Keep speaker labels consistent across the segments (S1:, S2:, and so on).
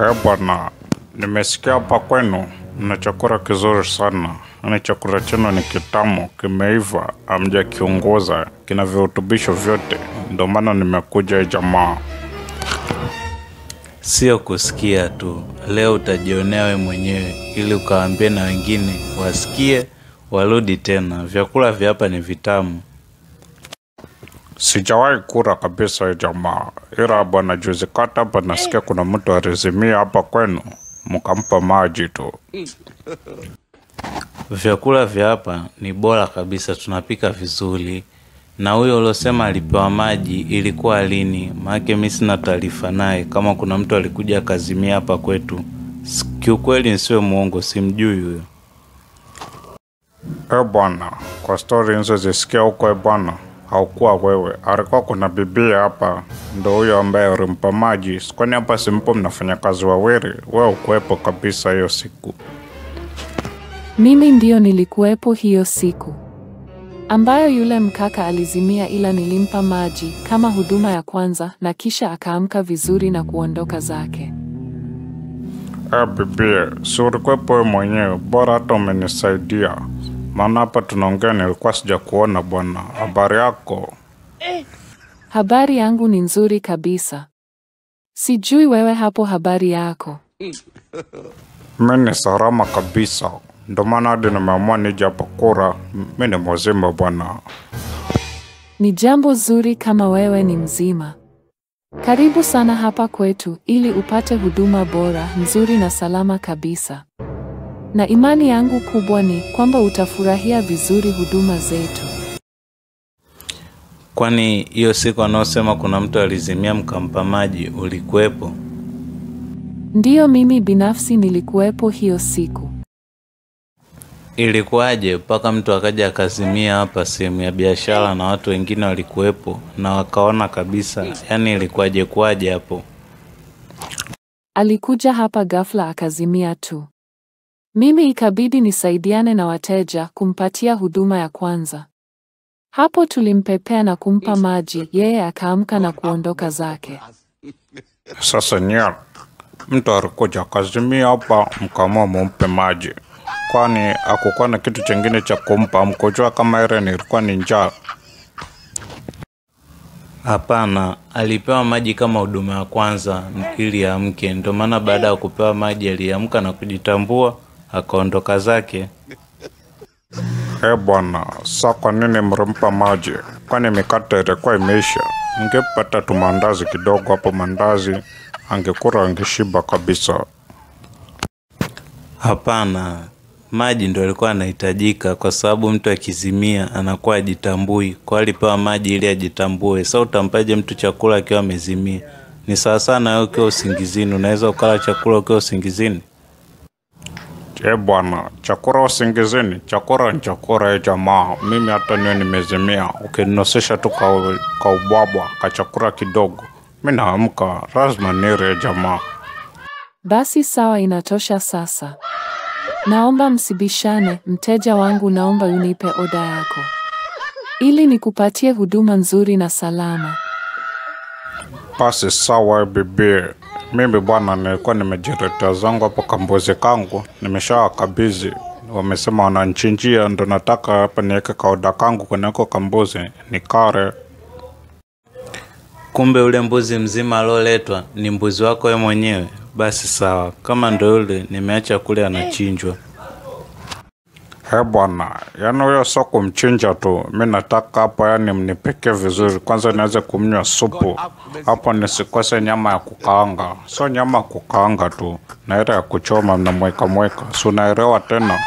S1: Bwana, nimesikia hapa kwenu mna chakula kizuri sana. Yaani chakula chenu ni kitamu, kimeiva, hamjakiunguza, kina virutubisho vyote. Ndio maana nimekuja jamaa.
S2: Sio kusikia tu, leo utajionea we mwenyewe ili ukawaambie na wengine wasikie, warudi tena. Vyakula vya hapa ni vitamu.
S1: Sijawahi kula kabisa jamaa. Ila bwana, juzi kata hapa nasikia kuna mtu alizimia hapa kwenu, mkampa maji tu.
S2: Vyakula vya hapa ni bora kabisa, tunapika vizuri. Na huyo uliosema alipewa maji ilikuwa lini? Maana mimi sina taarifa naye kama kuna mtu alikuja akazimia hapa kwetu. Kiukweli nisiwe muongo, simjui huyo.
S1: Bwana, kwa story nilizozisikia huko bwana, haukuwa wewe. Alikuwa kuna bibi hapa, ndo huyo ambaye ulimpa maji. Kwani hapa simpo mnafanya kazi wawili? Wewe ukuwepo kabisa hiyo siku.
S3: Mimi ndio nilikuwepo hiyo siku ambayo yule mkaka alizimia, ila nilimpa maji kama huduma ya kwanza na kisha akaamka vizuri na kuondoka zake.
S1: Bibi, si ulikuwepo wewe mwenyewe, bora hata umenisaidia. Maana hapa tunaongea nilikuwa sijakuona bwana. Habari yako?
S3: Habari yangu ni nzuri kabisa. Sijui wewe hapo habari yako.
S1: Mimi ni salama kabisa. Ndio maana hadi nimeamua nije hapa kura. Mimi ni mzima bwana.
S3: Ni jambo zuri kama wewe ni mzima. Karibu sana hapa kwetu ili upate huduma bora, nzuri na salama kabisa. Na imani yangu kubwa ni kwamba utafurahia vizuri huduma zetu.
S2: Kwani hiyo siku anaosema kuna mtu alizimia mkampa maji ulikuwepo?
S3: Ndiyo, mimi binafsi nilikuwepo hiyo siku.
S2: Ilikuwaje mpaka mtu akaja akazimia hapa sehemu ya biashara na watu wengine walikuwepo na wakaona kabisa? Yaani ilikuwaje kuwaje hapo?
S3: Alikuja hapa ghafla akazimia tu. Mimi ikabidi nisaidiane na wateja kumpatia huduma ya kwanza. Hapo tulimpepea na kumpa maji, yeye akaamka na kuondoka zake.
S1: Sasa nya, mtu alikuja akazimia hapa mkaamua mumpe maji. Kwani hakukuwa na kitu chengine cha kumpa? Mkujua kama ile nilikuwa ni njaa?
S2: Hapana, alipewa maji kama huduma ya kwanza ili aamke. Ndio maana baada ya kupewa maji aliamka na kujitambua akaondoka zake.
S1: Bwana, sasa kwa nini mlimpa maji? Kwani mikate ilikuwa imeisha? Ningepata tu mandazi kidogo hapo, mandazi angekula angeshiba kabisa.
S2: Hapana, maji ndio alikuwa yanahitajika kwa sababu mtu akizimia anakuwa hajitambui. Kwa alipewa maji ili ajitambue. Sasa utampaje mtu chakula akiwa amezimia? Ni sawa sana wewe ukiwa usingizini, unaweza ukala chakula ukiwa usingizini?
S1: Bwana, chakula usingizini, chakula ni chakula jamaa. Mimi hata niwe nimezimia, ukinosesha tu kaubwabwa, kachakula kidogo, mimi naamka, lazima nile jamaa.
S3: Basi sawa, inatosha sasa. Naomba msibishane, mteja wangu, naomba unipe oda yako ili nikupatie huduma nzuri na salama.
S1: Basi sawa bibi. Mimi bwana nilikuwa nimejiletea zangu hapo kambuzi kangu, nimeshawakabidhi. Wamesema wananichinjia, ndo nataka hapa niweke kaoda kangu kwenye huko kambuzi nikare.
S2: Kumbe ule mbuzi mzima alioletwa ni mbuzi wako wewe mwenyewe. Basi sawa, kama ndo yule nimeacha kule anachinjwa.
S1: Bwana, yaani huyo sio kumchinja tu. Mimi nataka hapo yaani mnipike vizuri. Kwanza niweze kumnywa supu. Hapo nisikose nyama ya kukaanga. Sio nyama ya kukaanga tu, na ile ya kuchoma mnamweka mweka. Si unaelewa tena?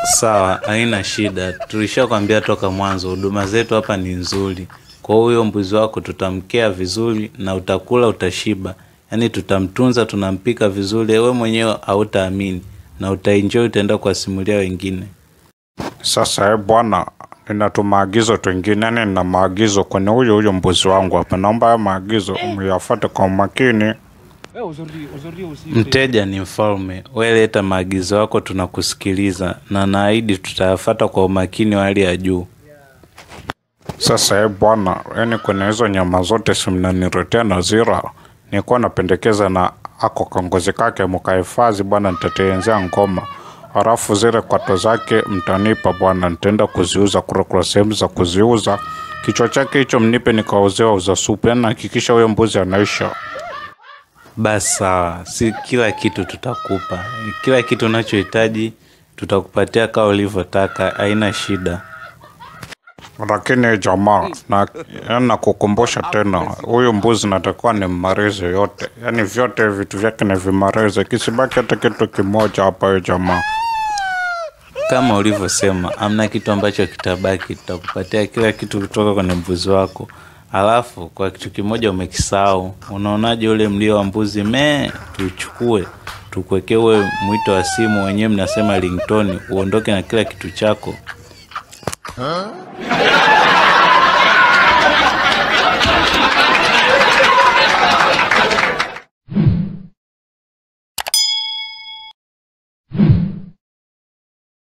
S2: Sawa, haina shida. Tulishakwambia toka mwanzo huduma zetu hapa ni nzuri. Kwa huyo mbuzi wako tutamkea vizuri na utakula utashiba. Yaani tutamtunza, tunampika vizuri, wewe mwenyewe hautaamini na utaenjoy, utaenda kuwasimulia wengine.
S1: Sasa bwana, nina tu maagizo twengine, yaani nina maagizo kwenye huyo mbuzi wangu hapa. Naomba haya maagizo myafuate kwa umakini.
S2: Mteja ni mfalme. Wewe leta maagizo yako, tunakusikiliza na naahidi tutayafuata kwa umakini wa hali ya juu.
S1: Sasa bwana, yaani kwenye hizo nyama zote si mnaniletea nazira. Nilikuwa napendekeza na Ako kangozi kake mkahifadhi bwana, nitatengenezea ngoma. Halafu zile kwato zake mtanipa bwana, nitaenda kuziuza kule, kuna sehemu za kuziuza. Kichwa chake hicho mnipe nikauzewa uza supu, yaani hakikisha huyo mbuzi anaisha.
S2: Basi sawa, si kila kitu tutakupa, kila kitu unachohitaji tutakupatia kama ulivyotaka, haina shida.
S1: Lakini jamaa, na yaani nakukumbusha tena, huyu mbuzi natakiwa nimmalize yote, yaani vyote vitu vyake nivimalize, kisibaki hata kitu kimoja hapa. Huyu jamaa
S2: Kama ulivyosema, hamna kitu ambacho kitabaki, tutakupatia kila kitu kutoka kwenye mbuzi wako. Alafu kwa kitu kimoja umekisahau, unaonaje ule mlio wa mbuzi mee? Tuchukue tukuwekee uwe mwito wa simu, wenyewe mnasema ringtone, uondoke na kila kitu chako.